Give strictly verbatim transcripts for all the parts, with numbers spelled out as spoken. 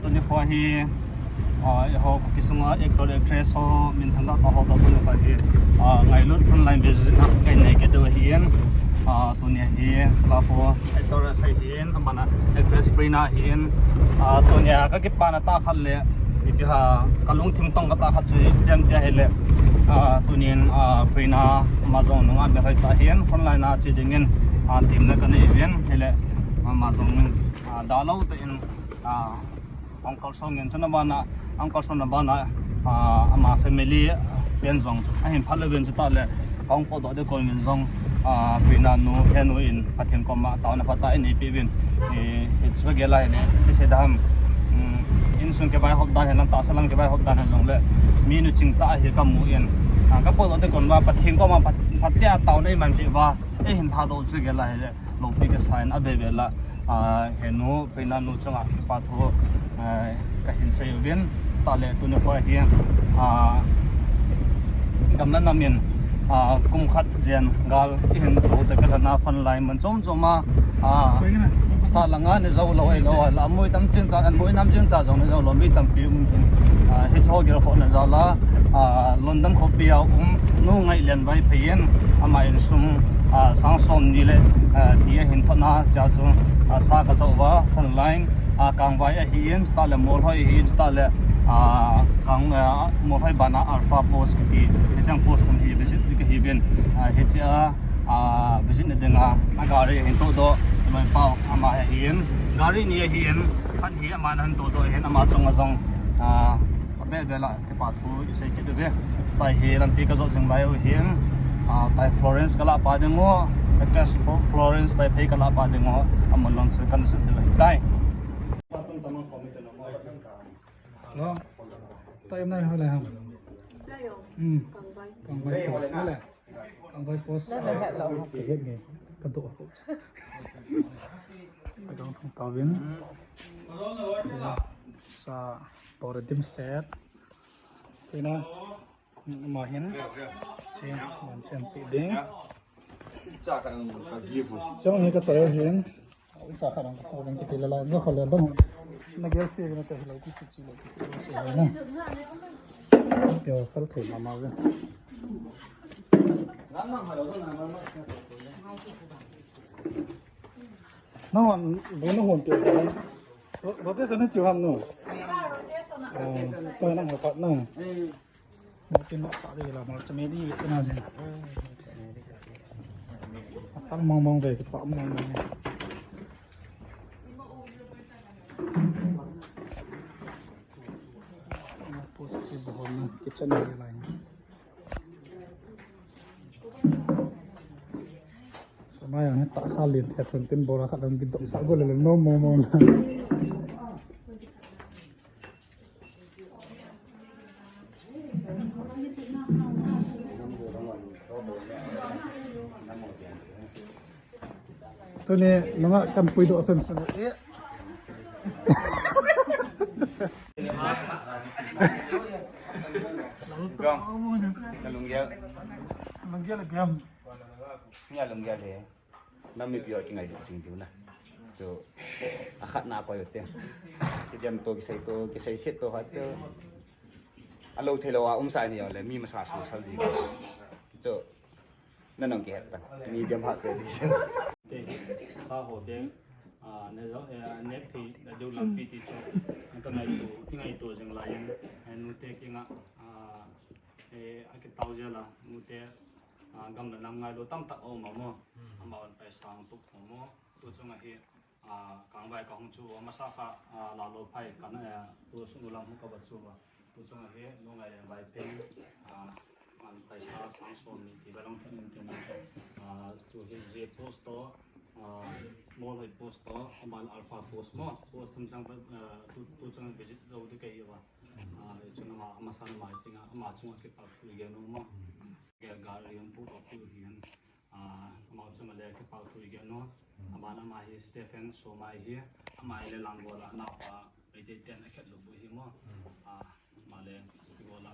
Tuni kho hi, ah, eiho Kuki sunga actor actress ho minthang tah tah ho toh tuni kho hi, ah, ngailut frontline visit na kahin nei kit diu ahin, ah, tuni hi, chulai kho actor ahin, abana actress Prina ahin, ah, tunia kakipana tah khat le, ipi ham, kalungthim tong khat chu ipi ham tia ahile, ah, tunin, ah, Prina ama jong nungah mel hoi tah ahin, frontline a che dingin, ah, temna kanei uvin, ahile, ama jong, ah, dalou tah in, ah, Uncle Song in chun abana, Uncle Song abana, ah, ama family pen jong ahin phat lou vin chutah le, ka hung potdoh ding kon vin jong, ah, Prina nu, henu in Pathen koma taona phatah in eipeh uvin. Eh, hichu kagel a ahile, ti sei ding ham, um, insung kivaihop dan hihen lang, tahsa lam kivaihop dan hijongle, mi nu chingtah hi kamu in, ah, ka potdoh ding kon uva, Pathen koma phat, phatah a taona eiman peh uva, eihin lhadoh chu kagel a ahile, loupi kasa in, avel vel a, ah, henu, Prina nu chunga kipa thu, ah, kahin sei uvin, chutah le tuni kho hi, ah, gam le nam in, ah, kum khat jen gal ihin tou tah kah a frontline mun chom chom a, ah, sa langa nei jou lou, ahilou a, la mui tam chin cha, mui nam chin cha jong nei jou lou, mi tampi um in, ah, hiche ho gelkhohna jal a, ah, London khopi a um, Nu Ngailian Vaiphei in, ama insung, ah, sang somni le, ah, ti ahin thotna, chua chu, ah, sa kachoh uva, frontline, ah, Kangvai ahin, chutah le Molhoi ahin, chutah le, ah, Kang, ah, Molhoi bana Alpha Post kiti, hicheng post thum hi visit kahi uvin, ah, hichea, ah, visit na dinga, agari ahin tohdoh, loipa ama ahin, gari ni ahin, khat hi aman ahin tohdoh ahin, ama chunga jong, ah, avel vel a, kipa thu isei kit uve. Tua hi lampi kajot jing lai u ahin, ah, tua Florence kalah pa ding u, F S Florence Vaiphei kalah pa ding u, amun lang chu kana sut diu ahitai. Hello. Tua em nai ho le ham. Hmm. Kangvai. Kangvai post le. Kangvai post. Nang na het lou. Ka het nge. Ka doh. Ka dong thong tauvin. Sa tor dim set. Tina. Ama hin. Chi, man chen ti ding. Chang hi ka chai hin. Cha kha dang ka ko ding kiti le la, jo kha le dang. Na gel si na te lo ki chi chi lo ki chi lo si na. Te o khal thei ma ma ve. Na hon, bu na hon te. Ro-, rotation na chi ham no. Eh, to na ha pa na. Mo tin nok sa de la, mo chame di ko na jin. Atam mong mong de, pa mong mong. Post si bohol na, kitchen na lai. Sama yang ta sa lin the thun tin bora khat dang gidok sa go le le no mo mo na. Tuni nunga kan puidoh sen sen e. Gam. Nalunggel. Nalunggel gam. Nia lunggel he. Nam mipi ho kingailut jing diu na. Chu, akhatna koi u te. Kidem to, kisei to, kisei set to kha chu. Alou thei lou a um sa ni le, mi masa su sal jing. Chu, na nong kihet ta. Mi dem ha te di. Te, sa ho te, ah, ne jo, eh, ne thei, na diu lampi ti chu. Ka ngaitu, kingaito jing lai in, eh, nu te kinga, ah, eh, akitao jel a, nu te, ah, gam le nam ngailou tamtah aum a mo. Hmm. Amahon paisa ahung tup mo. Tu chunga hi, ah, Kangvai kahung chu, amasa kha, ah, Lalophai kana, eh, tu sung lam hu kava chu va. Tu chunga hi, Nu Ngailian Vaiphei, ah, aman paisa sang somni ti va long than in tin, ah, tu hi J post to, ah, Molhoi post to, aman Alpha post mo. Post thum chang, ah, tu, tu chang visit jou ding kahi va. Ah, chun ama, amasa ama tinga, ama chunga kipa thu i gel nom mo. Gel gari hung pu to khu hin. Ah, ama chunga le kipa thu i gel nom. Ama na ama hi Stephen Somai hi. Ama le Langol a naopa Meitei ten akhet lou bu hi mo. Ah, ama le Langol a,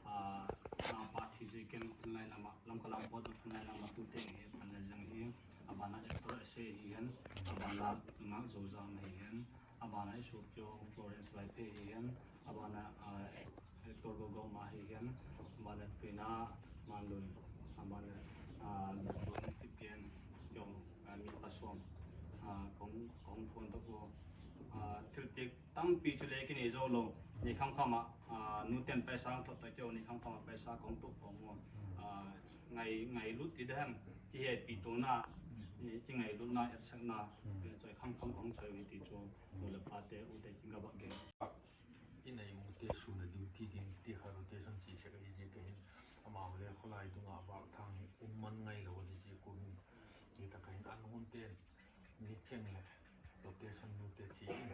ah, naopa thi ji ken khun lai nama, Lamka lam pot khun lai nama tu teng hi, pan le jang hi. Abana actor ase hi hin. Abana nga Zozam hi hin. Abana i suhpi u Florence Vaiphei hihen, abana, ah, Hector Gogoma hihen, abana Trina Manlun, abana, ah, Lun Kipgen, jong, ah, mi pasom, ah, kong, kong phone to ko, ah, thilpeh tampi chu le kinei jou lou, ni khamkham a, ah, nuten paisa ang thot ta keu ni khamkham a paisa kong tup kong mo, ah, ngai, ngailut ti dem, kihepi tona, eh, kingailutna, etsakna, eh, choi khamkham kong choi u hi ti chu, nu le pa te, u te kin ka ba gen. Inei u te sun a duty ding ti kha rotation chi se ka hi je ka hin. Ama le kholai dunga vak thang hi um man ngai lou hi je ko hin. Ni ta ka hin an hun te ni cheng le rotation nu te chi in.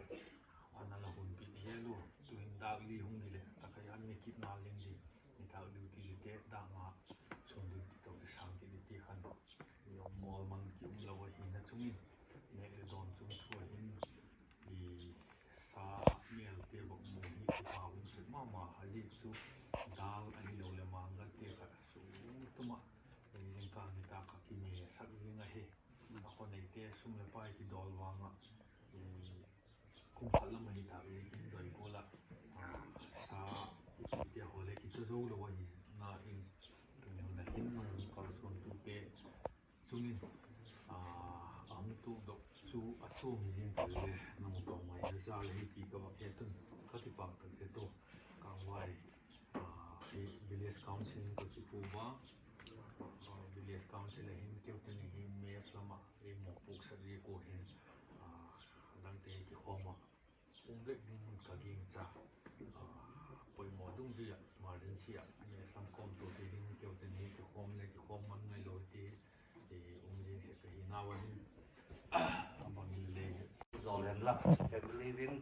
Ana la hun pi je lu. Tu hin dak li hung ni le ta ka hin ni kit na ling di. Ni dak duty li te dak nga sun duty to ki sang ki ti khan. Ni um mol man ki um lou hi na chung in. Nek le don chung thu hin. I sa mel te bang mu hi kipa um sek mama, ajeh chu dal ahilou le mangal te kha sum tuma, eh, lengkang hita kha kine sak jing ahi. Akhonei te sum le pai kidol vanga, eh, kum khat lam ahita le kin doi ko la, ah, sa ipi te ho le kicho jou lou ahi na in, tuni hun a hin nung kalson tu te, Chumi, ah, a hung tuh doh chu a chom hi ding ti le, nang pang mai na sa le hi ti ka va ke tun, ka ti pang ka ke to, Kangvai, ah, hi village council ka ti pu ba, ah, village council a hin keu te ni hi mes lama, ei mo puk sa ri ko hin, ah, dang te ki khoma, Um le ding mun ka ging cha. Ah, poimo dung dia, emergency a, me sam kom to te ding keu te ni, ki khom le, ki khom man ngai lou ti, eh, um ding se ka hi na wa hin. Ah, abang in le. Jol hen la, family vin,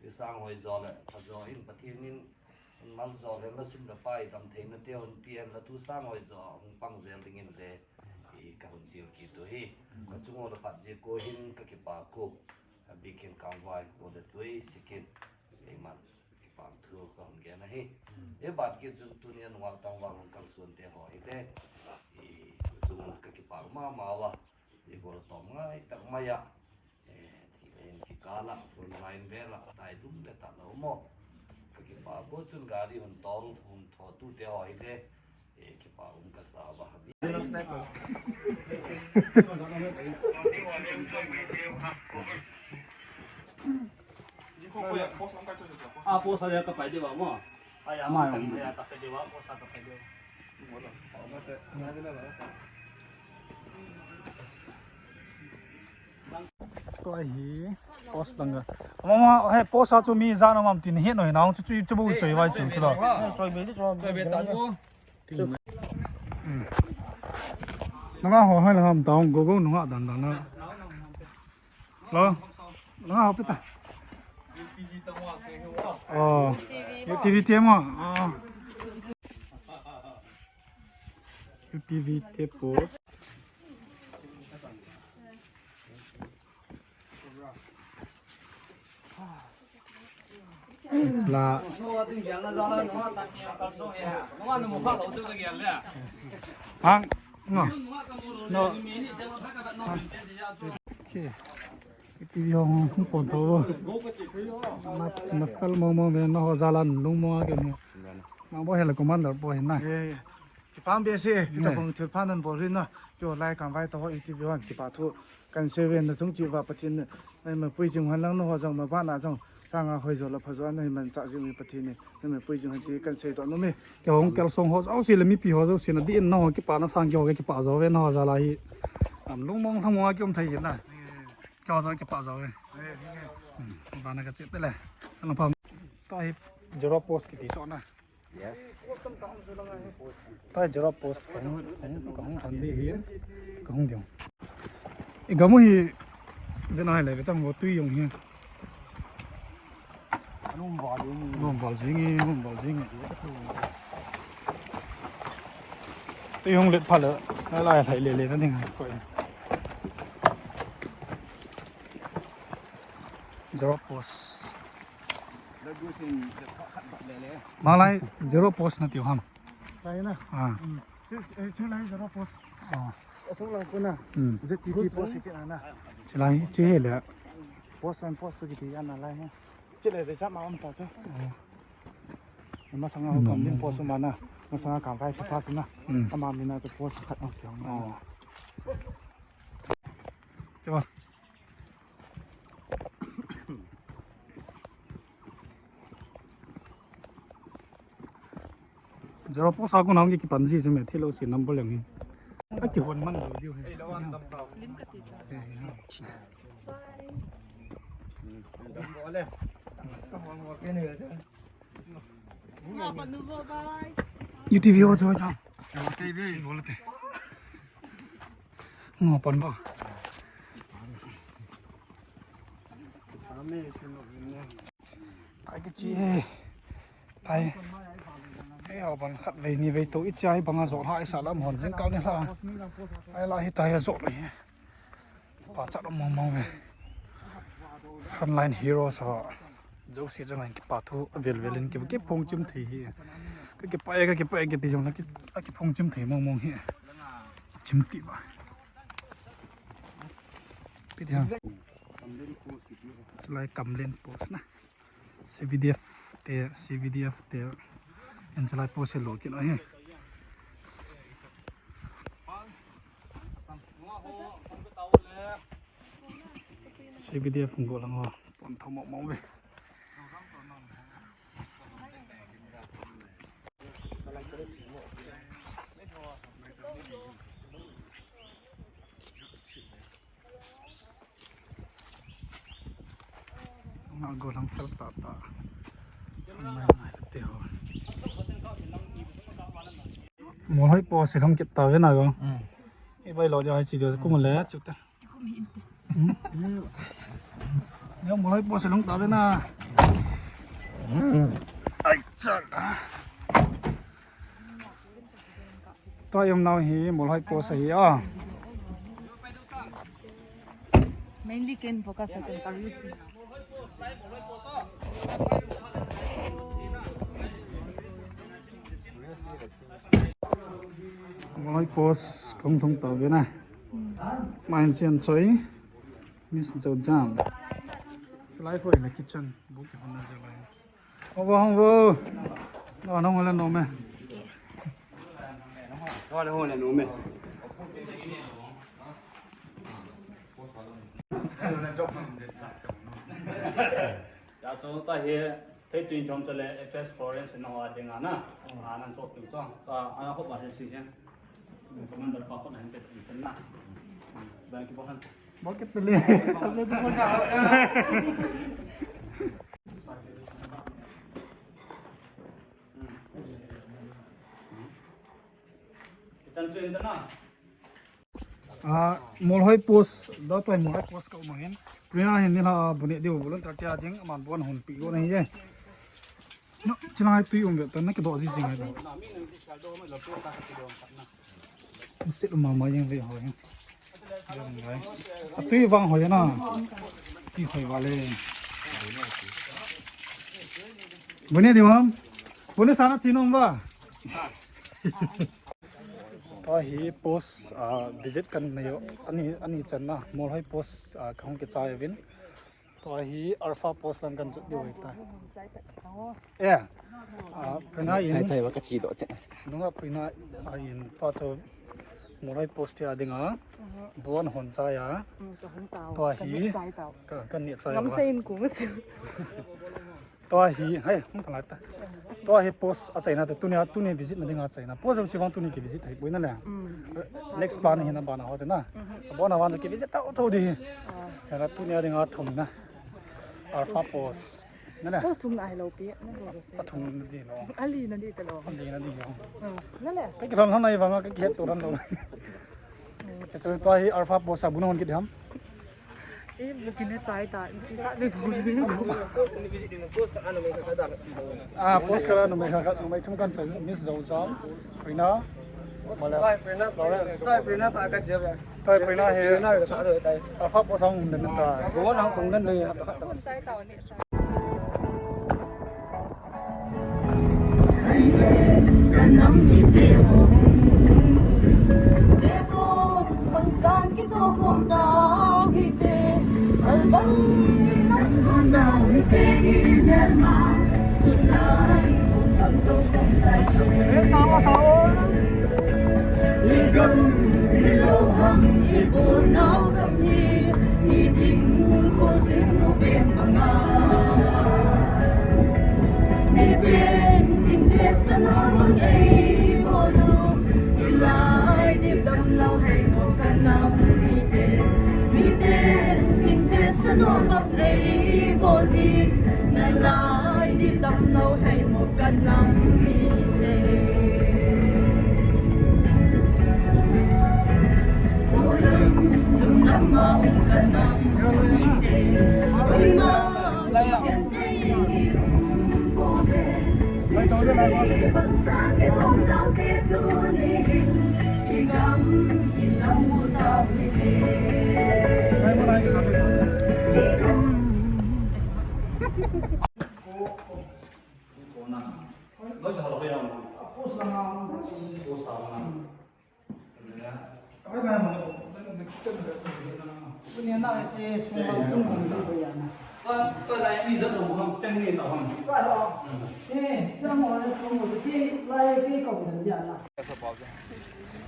i sang hoi jol le, ka jo in Pathen in, mal jol hen la sum le pai tam thei na te hon pi hen la tu sang hoi jo, hung pang jel ding in le, i ka hun chil ki tu hi. Ka chung o le pat je ko hin ka kipa ko. A bikin Kangvai ko le tui sikin, eiman kipah thu ka hung gen ahi. Hmm. E ban kit chun tunia nungak tangval hung kalson te ho hi le, i chung ka kipah mama uva, i bol tom ngai tak mai a, e, ti le in kikal a, front line vel a, tai dum le ta lo mo. Ka kipah ko chun gari hung tol, hung tho tu te ho hi le, Ah, post a ka pai deu mo. Ai, ama tang ya ka pai deu, post a ka pai deu. Tua hi post dang ga. Mama, he post a chu mi ja na ngam tin he noi nang chu chu chu bu choi vai chu chu lo. Choi be choi be ta bu. Hmm. Nanga ho hai la ham taung go go nunga dan dan na. Lo. Nanga ho peta. Oh. U T V te mo. Oh. U T V te post. La. Hang. No. No. Okay. Ti vi hong hong pon tho. Na, na fel mo mo ve na ho jalan lung mo ke ni. Nang bo hela commander bo hin na. Ye, ye. Kipah behseh, kita bang thil pha nan bol rin na. Kio lai Kangvai to ho U T V hon kipah thu kan sei ve na chung chi uva Pathen in, eh, mapui jing hon lang na ho jong mabana jong sanga hoi jo la pha jo na hi man cha jing mi Pathen in, na mapui jing hon ti kan sei to no mi. Kei hung kel song ho jouse le mipi ho jouse na di in na ho kipah na sang kei ho kipah jo ve na ho jala hi. Am lung mong thang mo a kiom thei hin na. Kei ho jong kipah jo ve. Eh, eh, eh. Hmm, bana ka chet le. Ka lang pha. Tua hi zero post kiti so na. Yes. Tua zero post ka hung, ka hung, ka hung than di hi, ka hung diu. I gamu hi, ve na hai le, ve tang vo tui jong hi. Anum val jing, anum val jing, anum val jing. Tui hung let pha le, lai lai le le na ding ko. Zero post. Malai zero post na tiu ham. Lai na. Ah. Hmm. Eh, eh, chu lai zero post. Ah. Athung lang kuna. Hmm. Z T T post ki na na. Chu lai chu he le. Post and post tu kiti ana lai he. Chile de sama um ta chu. Masanga ho kam din post mana. Masanga kam vai chu pass na. Hmm. Ama mina chu post khat ang chang. Oh. Chama. Zero post a kon hung kipan ji chu me thilo si number leng hi. A kihon man lo diu hi. Lim ka ti cha. Eh, eh. U T V ho chu cha. U T V ho chu. Ngo pan ba. Pai kichi e. Pai. Ei, aban khat vei ni vei to i chai banga jol ha i sa lam hon jing kal ni la. Ai la hi tai jol hi. Pa chat mong mong ve. Frontline heroes ho. Jouse chang kipa thu vel vel in ki, kiphong chim thei hi. Ka kipa e, ka kipa e kiti jong la ki, a kiphong chim thei mong mong hi. Chim ti ba. Pi dia. Chulai Kamlen post na. C V D F te, C V D F te, en chulai post lo kin ahi. C V D F hung go lang ho, pon tho mo mo ve. Nga go lang fel ta ta. Mai mai te ho. Molhoi post se lang kit ta ve na go. Hmm. I bai lo dia hai chi dia kum le chu ta. Yo, Molhoi post se lang ta ve na. Ai cha. Tua i um nau hi Molhoi post ahi a. Mainly ken focus na chan ka review. Molhoi post kong thong tau ve na. Main chen choi. Miss Jojam. Lai hoi la kitchen. Bu ki hon na je lai. Hong vo, hong vo. No, no, no, no, me. No, no, no, no, me. Ya, chu ta hi, thei tuin chom chale, actress Florence no a dinga na. A nan chop tu chong. Ta, a hop ba he si he. Commander pa ko na hin pe tu na. Ba ki bo han. Bo ke tu le. Chan chu in ta na. Ah, Molhoi post, da toi Molhoi post ka um hin. Prina hin ni la bu ne diu volunteer tia ding, aman bon hon pi go na hi ye. No, chilai tui um ve ta na ki do ji jing ai. Sit mama yang ve ho yang. Yang guys. A tui vang ho ya na. Tui hoi va le. Bu ne diu ham. Bu ne sa na chi nom va. Tua hi post, ah, visit kan nei u, ani, ani chan na, Molhoi post, ah, ka hung kichai uvin. Tua hi Alpha post lang kan jot diu ahi tai. Eh, ah, Prina in. Chai, chai, va ka chi do che. Nunga Prina, ah, in pa chu Molhoi post tia dinga. Bon hon chai a. Tua hi. Ka, ka ni chai. Ngam sa in ku. Tua hi, hei, hung thang ta. Tua hi post a chaina te, tunia, tuni visit na dinga chaina. Post jouse vang tuni ki visit thei poi na le. Next plan hi na bana ho te na. Bona van ki visit tau tau di. Kala tunia dinga thum na. Alpha post. Na le. Post thum na hi lo pi, na so so. A thum na di lo. Ali na di ta lo. Ali na di lo. Na le. Ka ki thon thon na i vang ka ki het tu ran lo. Che che tua hi Alpha post a bu na hon ki di ham. Eh, bu kin ne chai ta, ki sa be bu ni. Ah, post kala numei khat, numei thum kan chai, Miss Zozam, Prina, Mala, Lawrence. Prina ta ka je ba. Tai Prina he. Prina ka sa tai. Alpha post ang den ta. Go na kong den ni. Chai ta ni.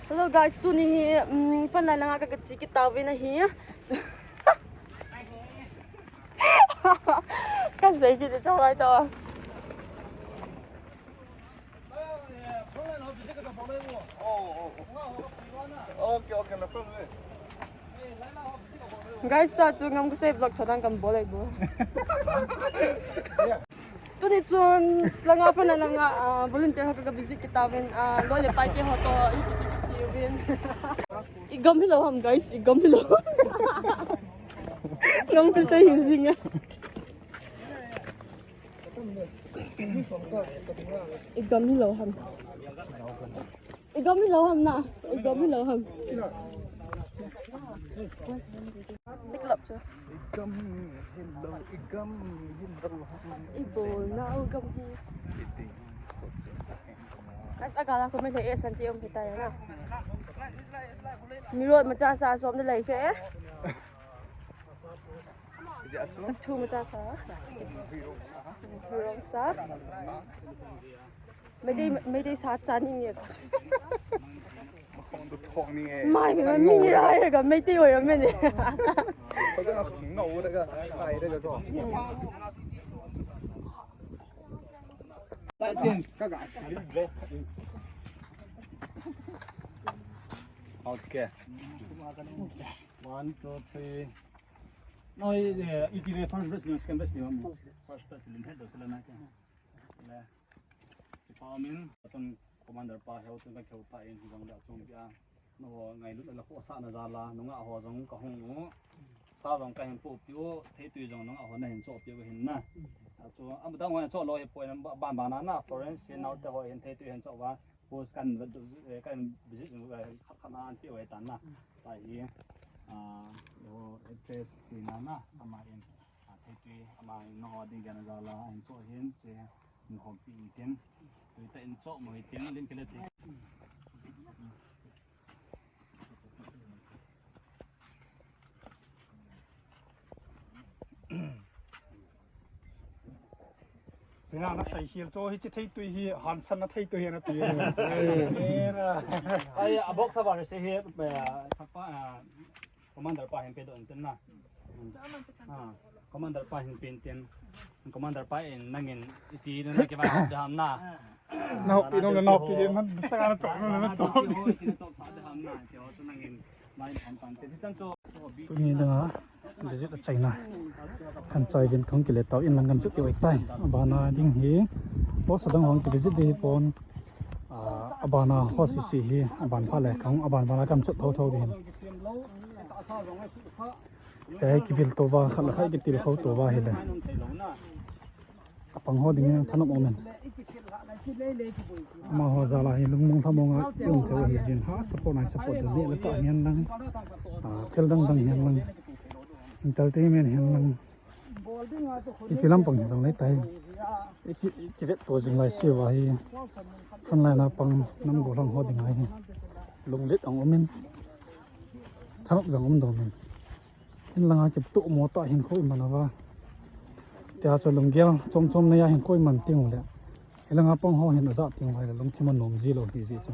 Hello guys, tuni hi, um, frontline langa ka, kache kit tauvin ahi. Kasei kit e chawai to. Guys, ta chu ngam kasei vlog thadan kan bol ai bo. Tuni chun langa frontline langa, ah, volunteer ho ka, ka visit kit tauvin, ah, loi le pai te ho to i, i, i, i, i, i gam hilou ham guys, i gam hilou. Ngam kasei hi jing a. I gam hilou ham. I gam hilou ham na. I gam hilou ham. Dik lap chu. I gam hilou, i gam hilou ham. I bolnau gam hi. Guys, agala ko me le e san ti um hitai na. Mi road ma cha sa som de lai ke. Sak thu ma cha sa. Hui rong sa. Meitei, Meitei sa cha ni nge. Mai, mai, mi ra he ga Meitei oi me ne. Okay. One, two, three. No, eh, iti le first batch ni, second batch ni, first batch ni, head do sila na kya. Le. Ipa min, atun commander pa, heu tun ka keu ta in, hung da chung bia. No, ngailut la ko sa na jala, nunga ho jong ka hung u. Sa jong ka hin po piu, thei tui jong nunga ho na hin cho piu hin na. Achu, am dang ho hin cho lo hi po in ba, ba, ba na na, Florence, hin nau te ho hin thei tui hin cho ba. Post kan, eh, kan visit, eh, khat khat na an ti wai tan na. Ta hi, ah, ho address ti na na, ama in, ah, thei tui, ama in no ding gan jala, in cho hin, che, in hom pi tin, tui ta in cho mo tin, lim kile ti. Pina na sei hial cho hi chi thei tui hi, hansan na thei tui hi na tui. Eh, na. Ai, a box a var se hi, eh, thapa, eh, commander pa hin pe do tin na. Ah, commander pa hin pe tin. Commander pa in nangin iti na na ke ba da ham na. Na hop pi nong na hop pi na sa na chok na na chok. Iti na chok sa da ham na. Ke ho tu nangin mai ham pan te ti chan cho. Tuni na visit a China. Kan chai vin khong kile tau in lang kan chu ki wai tai. Abana ding hi. Post dang hong ki visit ding hi pon. Ah, abana ho si si hi. Aban pha le khong aban bana kam chu tho tho ding. Te kivil to va khat la khat kitil kho to va hi le. Apang ho ding in thanop um in. Amaho jal a hi lungmong lhamong a i um thei u ahi jin, ha support nai support ding, neh le chah hihen lang, ah, thil dang dang hihen lang, entertainment hihen lang, ipi lampang hi jong lei tai. I ki, i kivet to jing lai se uva hi, frontline a pang nam gollhang ho ding a hi lunglet jong um in, thanop jong um dom in. Inlanga kipto mo ta hin kho iman uva. Tia chu lunggel chom chom nei a hin koi man ting u le. Hilanga pang ho hin aja ting u le lungthim a nom ji lou hi ji chu.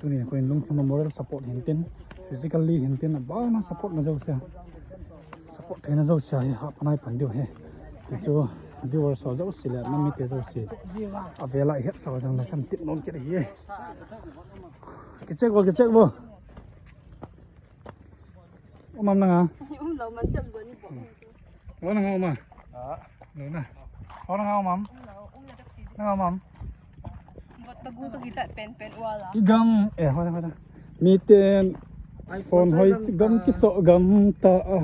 Tuni koi lungthim a moral support hin tin, physically hin tin, abana support na jouse. Support theina jouse hi ha panai pan diu hi. Ti chu viewers ho jouse le, namite jouse. Avela het sa jang le kan tip nom kit hi. Kichek bo, kichek bo. Um am nanga. Um lou man chat bo ni bo. Bo nanga um a. Ah. Lou na. Bo nanga um am. Nanga um am. Bot tagu ka kichat pen pen wala. Igam, eh, hola, hola. Miten phone hoi chi gam kicho gam ta a.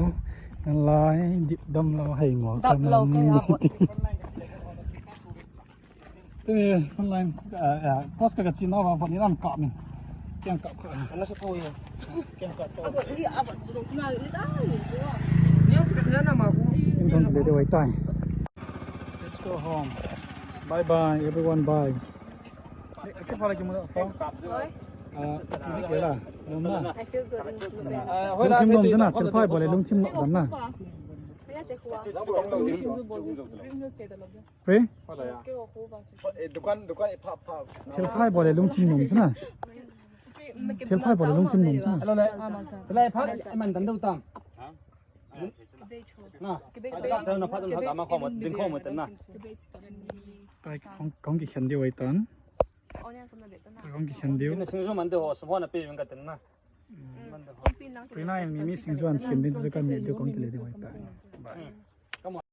Lai dip dam lou hai mo. Dap lou ka ya. Tuni online, ah, ah, post ka ka chin na ba, ni lam ka min. Kiang ka ka. Ana sa ko yo. Kiang ka ka. Abo, ni abo, bu zong sina ni ta ni. Ni ang ka na ma ko. Ni dong le de wai tai. Let's go home. Bye bye, everyone, bye. Ni ka pala ki mo phone. Oi. Ah, ni ke la. Mama. I feel good. Ah, hola, lungthim nom jana, thil phai bole lungthim nom jana. Kaya te kuwa. Free? Hola ya. Eh, dukan, dukan, eh, pha, pha. Thil phai bole lungthim nom chu na. Thil phai bole lungthim nom chu na. Hello le. Chulai pha, eh, man dan dou tam. Na. Ka ka na pha dan pha ma ko ma, din ko ma tan na. Kai kong, kong ki khen diu ai tan. Kong ki khen diu. Ni sing ju man de ho, so ho na pe yung ka tan na. Man de ho. Tuina yang mi, mi sing ju an sin din ju ka mi diu kong ki le diu ai tan. Bye.